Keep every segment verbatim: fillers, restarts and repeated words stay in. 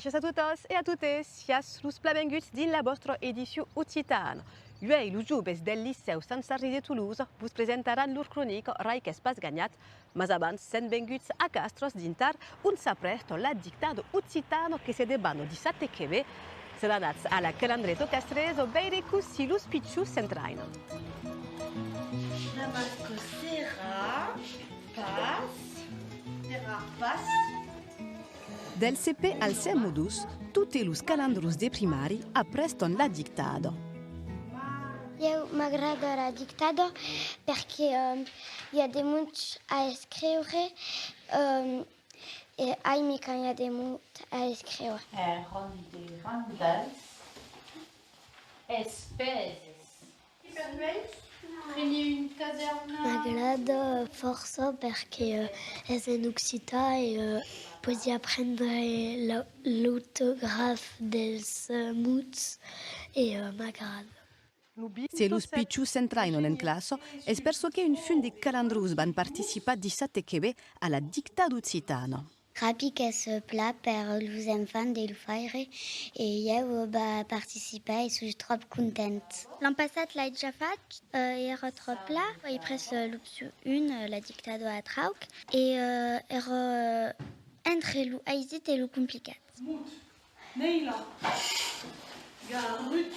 Bondias a totas e a totes, siatz los plan venguts dins la vòstra edicion occitana. Uèi, los joves del licèu Sant Sarri de Tolosa vos presentaràn lor cronica Rai qu'es pas ganhat, mas abans sèm venguts a Castras dintar ont s'aprèsta la dictada occitana que se debana dissabte que ve. Sèm anats a la Calandreta castresa veire cossí los pichons s'entrainan. La masca serà pas, serà pas. Del C P al C M dos, totes los calandrons de primari aprèstan la dictada. Ieu m'agrada la dictada perque, eh, i a de mots a escriure, eh, e aimi quand i a de mots a escriure. Èran de randals espeses. Preni un cadèrn. M'agrada fòrça perque, eh, es en occitan e, eh, pòdi aprendre la, l'ortograf dels, eh, mots e, eh, m'agrada. Se los pichons s'entrainan en classa, es per çò que un fum de calandrons van participar dissabte que ve a la dictada occitana. Rapi qu'es plan per los enfants de lo faire e ieu va participar e soi tròp content. L'an passat l'ai ja fach, eh, èra tròp plan. Ai pres, eh, l'opcion un, eh, la dictada a trauc, e, eh, èra, eh, entre lo aisit e lo complicat. Mot, Neila, Garrut,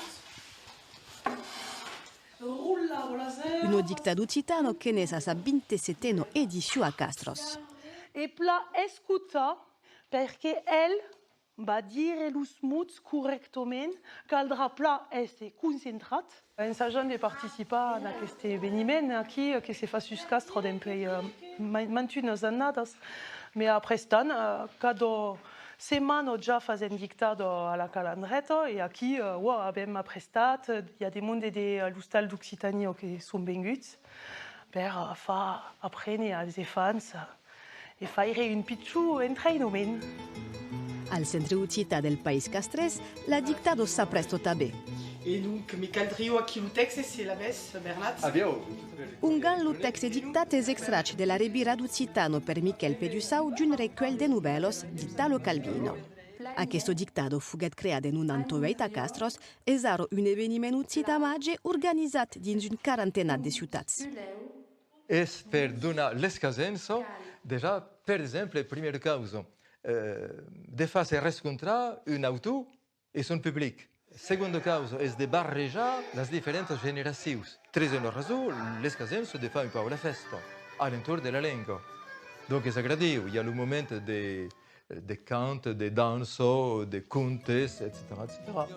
Rola, Bolazer. Una dictada occitana que n'es a sa vint-e-setena edicion a Castras. E plan escotar, perque el va dire los mots corrèctament, caldrà plan èsser concentrat. Ensajam de participar en aqueste eveniment aquí, eh, que se fa sus Castras dempuèi, eh, ma-, mantunas annadas. Mès après tant, eh, cada setmana ja fasèm dictada a la Calandreta e aquí, eh, uèi avèm aprestat, eh, i a de monde de, eh, l'Ostal d'Occitània que son venguts per, eh, far aprene als enfants, eh, e faire un pichon entrainament. Al Centre Occitan del País Castrés, la dictada s'aprèsta tanben. E donc, me caldriá aquí lo tèxte, se l'avètz, Bernat. Ongan lo tèxte dictat es extrach de la revirada occitana per Miquèl Pedusau d'un recuèlh de novèlas dictada a la Calvina. Aquesta dictada foguèt creada en nonanta uèit a Castras, es ara un eveniment occitan màger organizat dins un quarantenat de ciutats. Es per donar l'escasença, dejà, per exemple, primièra causa, eh, de far se rescontrar un autor e son public. Segonda causa es de barrejar las diferentas generacions. Tresena rason, l'escasença de far un pauc la fèsta a l'entorn de la lenga. Donc es agradiu, i a lo moment de, de cant, de dança, de contes, etcetèra, etcetèra.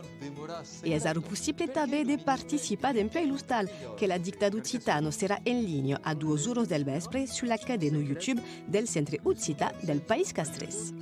E es ara possible tanben de participar dempuèi l'ostal, que la dictada occitana serà en linha a doas oras del vèspre sus la cadena YouTube del Centre Occitan del País Castrés.